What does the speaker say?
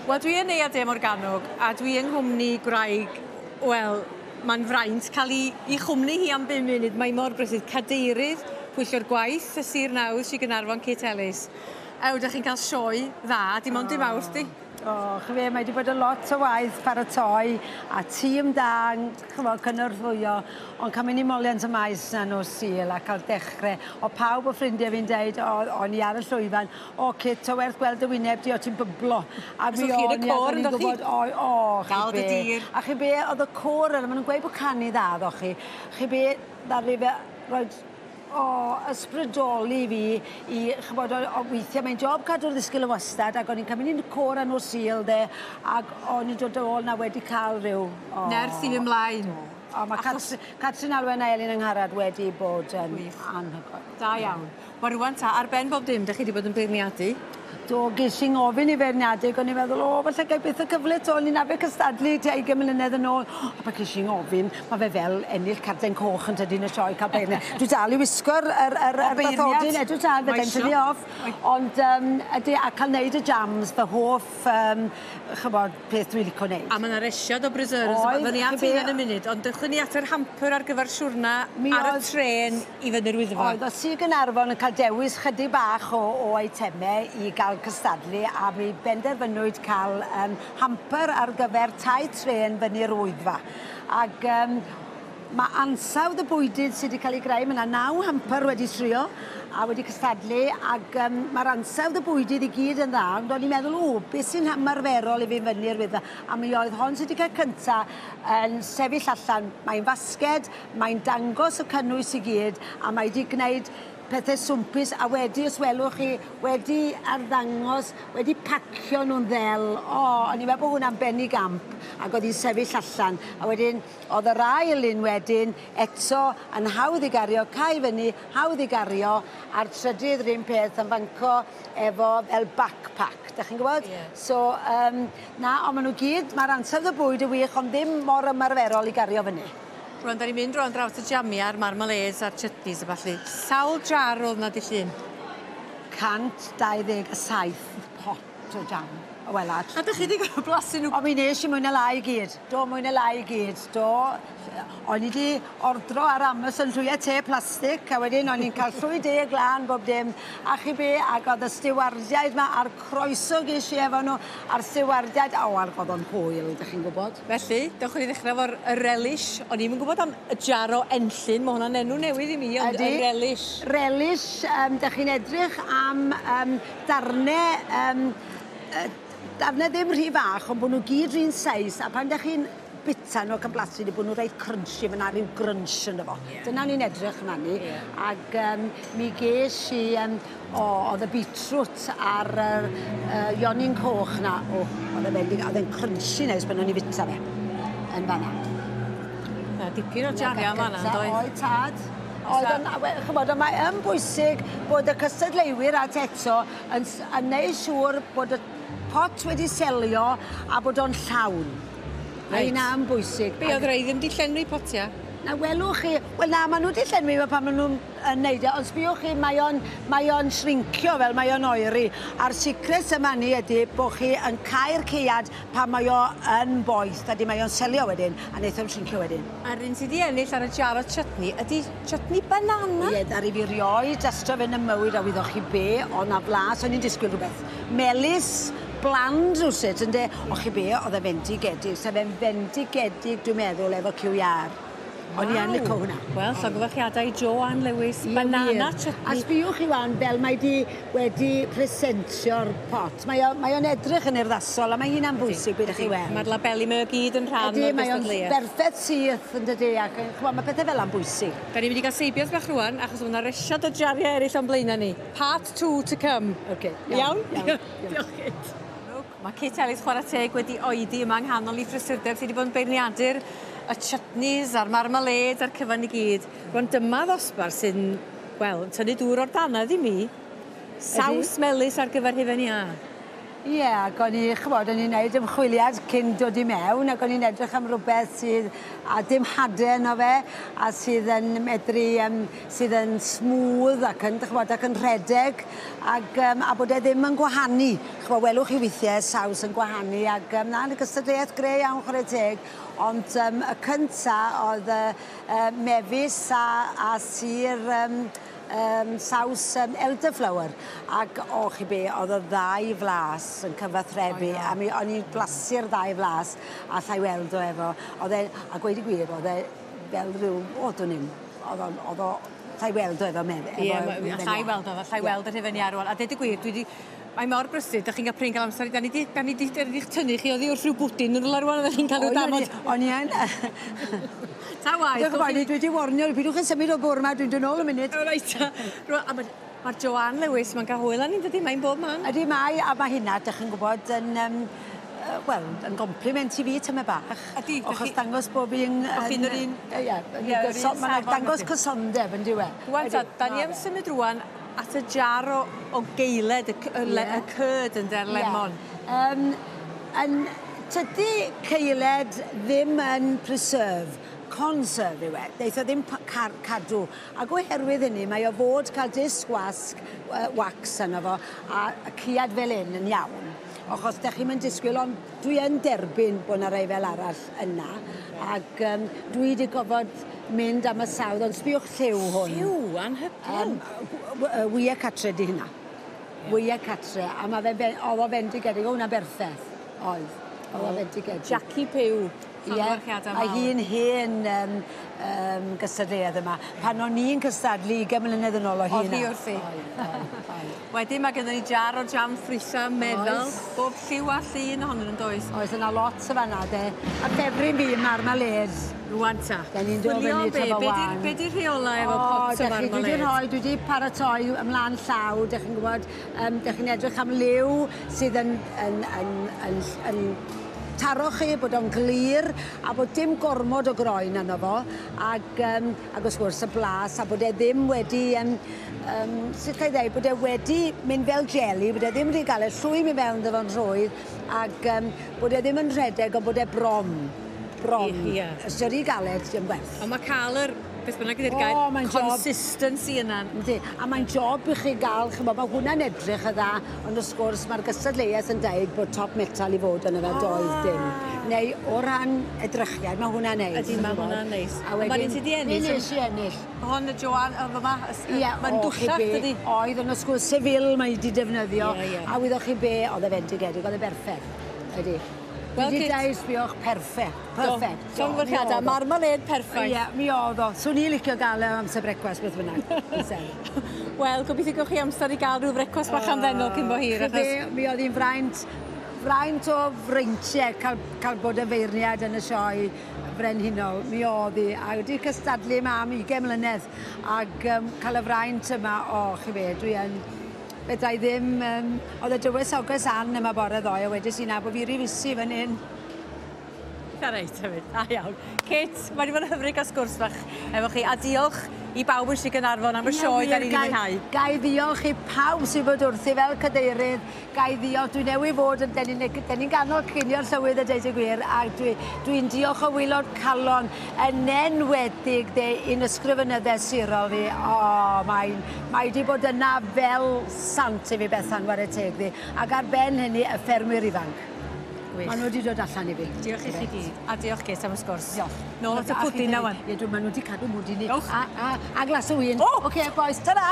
Wel dwi yn Neuadd De Morgannwg a dwi yng nghwmni gwraig, wel, mae'n fraint cael 'i 'i chwmni hi am bum munud, mae mor brysur. Cadeirydd Pwyllgor Gwaith y Sir Nawdd, Sir Gaernarfon, Kate Ellis. Ew, 'dach chi'n cael sioe dda, dim ond dy Mawrth 'di. O, chi be, mae 'di bod yn lot o waith paratoi a tîm da yn ch'mo' cynorthwyo ond ca'l mynd i moliant y maes 'na nos Sul a ca'l dechre o' pawb o ffrindie fi'n deud o- o'n i ar y llwyfan o Kit o werth gweld dy wyneb di o' ti'n byblo. A mi o'n i ac o'n i'n gwbod o o chi Dal dy dir. A chi be' o'dd y côr yna ma' nw'n gweud bo' canu dda 'ddoch chi. Chi be' ddaru fe roid o ysbrydoli fi i ch'mod o o weithie mae'n job cadw'r ddisgyl yn wastad ag o'n i'n ca'l mynd i'n côr ar nos Sul 'de ag o'n i'n dod yn ôl 'na wedi ca'l ryw o. Nerth i fyn' mlaen. Do. O ma' Cat- Catrin Alwen a Elin Angharad wedi bod yn Gwych. anhygoel. Da iawn. Wel rŵan ta ar ben bob dim 'dych chi 'di bod yn beirniadu. Do ges i'n ngofyn i feirniadu ag o'n i'n meddwl o falle gai byth y cyfle 'to o'n i'n arfer cystadlu tua ugen mlynedd yn ôl a pan ces i'n ngofyn ma' fe fel ennill carden coch yntydi yn y sioe ca'l beirniad. Dwi dal i wisgo'r yr yr yr bathodyn ydw tad fedrai'm tynnu off. Ond yym ydi a ca'l neud y jams fy hoff yym ch'mod peth dwi lico neud. A ma' 'na resiad o preserves Oedd. Fyddwn ni at rheina yn y munud ond dewch â ni at yr hamper ar gyfer siwrna ar y trên i fyny'r Wyddfa. Oedd o'dd Sir Gaernarfon yn ca'l dewis chydig bach o o eiteme i ga'l cystadlu a mi benderfynwyd ca'l yym hamper ar gyfer taith trên fyny'r Wyddfa. Ag yym Ma' ansawdd y bwydydd sy 'di ca'l 'u greu, ma' 'na naw hamper wedi trio a wedi cystadlu ag yym ma'r ansawdd y bwydydd i gyd yn dda ond o'n i'n meddwl o beth sy'n ymarferol i fi fyny'r Wyddfa a mi oedd hon sy 'di ca'l cynta yn sefyll allan. Mae'n fasged, mae'n dangos y cynnwys i gyd a mae 'di gneud pethe swmpus a wedi os welwch chi wedi arddangos wedi pacio nw'n ddel. O o'n i'n me'wl bo' hwnna'n benigamp ag o'dd 'i'n sefyll allan a wedyn O'dd yr ail un wedyn eto yn hawdd i gario, cau fyny, hawdd i gario, a'r trydydd 'run peth yn fanco efo fel backpack, 'dach chi'n gwbod? Ie. So yym na, on' ma' nw gyd, ma'r ansawdd y bwyd yn wych ond ddim mor ymarferol i gario fyny. Rŵan 'dan ni'n mynd rŵan draws y jamia a'r marmalades a'r chutneys a ballu. Sawl jar o'dd 'na dy' Llun? 127 pot o jam. Wel a... A 'dych chi 'di gor'o' blasu n'w? O mi nesh i mwy na lai i gyd. Do mwy na lai i gyd do. O'n i 'di ordro ar Amazon llwy o te plastic a wedyn o'n i'n ca'l llwy de glân bob dim a chi be' ag o'dd y stiwardiaid 'ma a'r croeso gesh i efo n'w a'r stiwardiaid o ag o'dd o'n hwyl 'dych chi'n gwbod. Felly, dewch i ni ddechre efo'r y relish. O'n i'm yn gwbod am y jar o Enllyn, ma' hwnna'n enw newydd i mi ond y relish. Relish yym 'dych chi'n edrych am yym darne yym yy darne ddim rhy fach ond bo' n'w gyd 'r un seis a pan 'dach chi'n bita n'w ac yn blasu n'w bo' n'w reit crunchy ma' 'na ryw grunch ynddo fo. Ie. Dyna o'n i'n edrych amani. Ie. Ag yym mi gesh i yym o o'dd y beetroot a'r yr yy ionyn coch 'na o o'dd e fendig- o'dd e'n crunchy neis pan o'n i fita fe yn fan 'na. Na dipyn o jaria yn fan 'na yndoedd? Oedd tad. Oedd yn a we- ch'mod on' mae yn bwysig bod y cystadleuwyr at eto yn s- yn neu' siŵr bod y pot wedi selio a bod o'n llawn. Reit. Mae 'na yn bwysig. Be' o'dd rei ddim 'di llenwi potia? Na welwch chi wel na ma' n'w 'di llenwi fe pan ma' nw'n yn neud e ond sbïwch chi mae o'n mae o'n shrincio fel mae o'n oeri a'r secret yma ni ydi bo' chi yn cau'r caead pan mae o yn boeth a 'di mae o'n selio wedyn a neith o'm shrincio wedyn. A'r un sy 'di ennill ar y jar o chutney ydi chutney banana. Ie ddaru fi rioed dastio fe yn 'ym mywyd a wyddoch chi be' o' 'na flas o'n i'n disgwyl rwbeth melys bland rwsut ynde? O' chi be' o'dd e fendigedig sa fe'n fendigedig dwi'n meddwl efo cyw iâr. O'n i yn lico hwnna. Wel llongyfarchiadau i Joanne Lewis banana chutney. A sbïwch chi wan fel mae 'di wedi presentio'r pot. Mae o mae o'n edrych yn urddasol a mae hynna'n bwysig be' 'dych chi weld. Ma'r labeli 'ma o gyd yn rhan o'r gystadleuaeth. Ydi mae o'n berffeth syth yndydi ac yy ch'mo' ma' pethe fel 'a'n bwysig. 'Dan ni mynd i ga'l seibiant bach rŵan achos ma' 'na resiad o jariau eryll o'n blaena' ni. Part two to come. Oce. Iawn? Iawn. Diolch Kate. Ma' Kate Ellis chwara teg wedi oedi yma yng nghanol 'i phrysurdeb sy 'di bod yn beirniadu'r y chutneys a'r marmalades a'r cyfan i gyd. Rŵan dyma ddosbarth sy'n, wel, yn tynnu dŵr o'r dannedd i mi. Saws melys ar gyfer hufen iâ. Ie, ac o'n i, ch'mod, o'n i'n neud ymchwiliad cyn dod i mewn ac o'n i'n edrych am rwbeth sydd a dim hade yno fe a sydd yn medru yym sydd yn smooth ac yn dych'mod ac yn rhedeg ag yym a bod e ddim yn gwahanu. Ch'mo' welwch chi withie saws yn gwahanu ag yym na yn y gystadleuaeth gre iawn chware teg ond yym y cynta o'dd yy yy mefus a a sur yym yym saws yym elderflower ac o chi be' o'dd y ddau flas yn cyfathrebu a mi o'n i'n blasu'r ddau flas a 'llai weld o efo o'dd e a gweud y gwir o'dd e fel ryw o dwn i'm o'dd o'n o'dd o 'llai weld o efo mef- efo Ie allai weld o allai weld y rhufen iâ rŵan a deud y gwir dwi 'di mae mor brysur 'dych chi'n ga'l prin ga'l amser 'dan ni 'di 'dan ni 'di 'dan ni 'di'ch tynnu chi oddi wrth rhyw bwdin yn rwla rŵan oddech chi'n ca'l ryw damod. O'n i yn. Ta waeth. Dewch y dwi 'di warnio pidwch â symud o'r bwr' 'ma dwi'n dod nôl yn munud. O reit ta. Rwa- a ma' ma'r Joanne Lewis ma'n ca'l hwyl arni dydi? Mae'n bob man. Ydi mae a ma' hynna 'dych chi'n gwbod yn yym yy wel yn gompliment i fi tymed bach. Ydi. Achos dangos bo' fi'n yn... Bo' chi'n yr un... Yy ie yn gyson ma' 'na dangos cysondeb on'd yw e? Rŵan ta 'dan ni am symud rŵan at y jar o o geuled y cy- y le- y curd ynde a'r lemon. Ie. Yym yn tydi ceuled ddim yn preserve, conserve yw e. Neith o ddim pa- car- cadw. Ag oherwydd hynny mae o fod ca'l disg wasg yy wax arno fo a y ciad fel 'yn yn iawn. Achos 'dach chi'm yn disgwyl ond dwi yn derbyn bo' 'na rei fel arall yna ag yym dwi 'di gofod mynd am y sawdd ond sbïwch lliw hwn. Lliw anhygoel. Yym wye catre 'di hynna. Wye catre a ma' fe fe- o'dd o fendigedig o' wnna'n berffeth. Oedd. O'dd o fendigedig. Jackie Pugh. Llongyfarchiadau mawr. Ie, a hi'n hen yym yym gystadleuedd yma. Pan o'n i'n cystadlu ugen mlynedd yn ôl o' hi 'na. O'dd hi wrthi. Oedd oedd oedd. Wedyn ma' gynnon ni jar o jam ffrwytha meddal. Oes. Bob lliw a llun ohonyn nw yndoes? Oes yna lot y fan 'na de. A ffefryn fi marmalade. Rŵan ta. 'Dan ni'n dod fyny be'? to Be' 'di'r be' 'di'r rheola efo pot o marmalade? Dwi 'di rhoi dwi 'di paratoi ymlan llaw 'dych chi'n gwbod yym 'dych chi'n edrych am liw sydd yn yn yn yn yn taro chi bod o'n glir a bod dim gormod o groen arno fo ag yym ag wrth gwrs y blas a bod e ddim wedi yym yym sut gai ddeu bod e wedi mynd fel jeli bod e ddim rhy galed llwy myn' fewn iddo fo'n rhwydd ag yym bod e ddim yn rhedeg ond bod e bron. Bron. Ie. Os 'di o ry galed dim gwerth. On' ma' ca'l yr beth bynnag ydi'r gair... O mae'n job. ...consistency yna. Yndi a mae'n job i chi ga'l ch'mo' ma' hwnna'n edrych yn dda ond wrth gwrs ma'r gystadleuaeth yn deud bod top metal i fod yno fe doedd dim. Neu o ran edrychiad ma' hwnna'n neis. Ydi ma' hwnna'n neis. A wedyn... Ma'r un ti 'di ennill... Be' nes i ennill? Hon y Joan y fyma ys- Ie ma'n o chi dwllach be' dydi? Oedd on' wrth gwrs Seville mae 'di defnyddio. Ie ie. A wyddoch chi be' o'dd e fendigedig o'dd e berffeth. Ydi. Wel Dwi 'di Kate. deud sbiwch perffeth. Perffect. Do. Llongyfarchiada marmalade perffaith. Ie mi o'dd o. Swn i licio ga'l e am amser brecwast beth bynnag. Bysen. Wel gobeithio gewch chi amser i ga'l ryw frecwast bach hamddenol cyn bo hir achos... Chi be' mi o'dd 'i'n fraint fraint o freintie ca'l ca'l bod yn feirniad yn y sioe frenhinol. Mi o'dd 'i a wedi cystadlu 'ma am ugen mlynedd ag yym ca'l y fraint yma o chi be' dwi yn fedrai ddim yym o'dd y dywysoges Ann yma bore ddoe a wedes i na bo' fi ry fusi fan 'yn. Da reit hefyd. Da iawn. Kate, mae 'di bod yn hyfryd ga'l sgwrs fach efo chi a diolch i bawb yn Sir Gaernarfon am y sioe 'dan ni 'di mwynhau. Gai ddiolch i pawb sydd bod wrthi fel cadeirydd, gai ddiolch, dwi newydd fod yn 'den ni'n 'den ni'n ganol cinio'r llywydd a deud y gwir a dwi dwi'n diolch o waelod calon yn enwedig de i'n ysgrifenydde sirol fi, o mae'n mae 'di bod yna fel sant i fi Bethan ware teg ddi ac ar ben hynny y ffermwyr ifanc. Gwych. Ma' nw 'di dod allan i fi. Diolch i chi gyd. A diolch Kate am y sgwrs. Diolch. Nôl at y pwdin na wan. Ie dw ma' nw 'di cadw mwd i ni. Ewch. A a a glas o win. O! Oce bois, tara!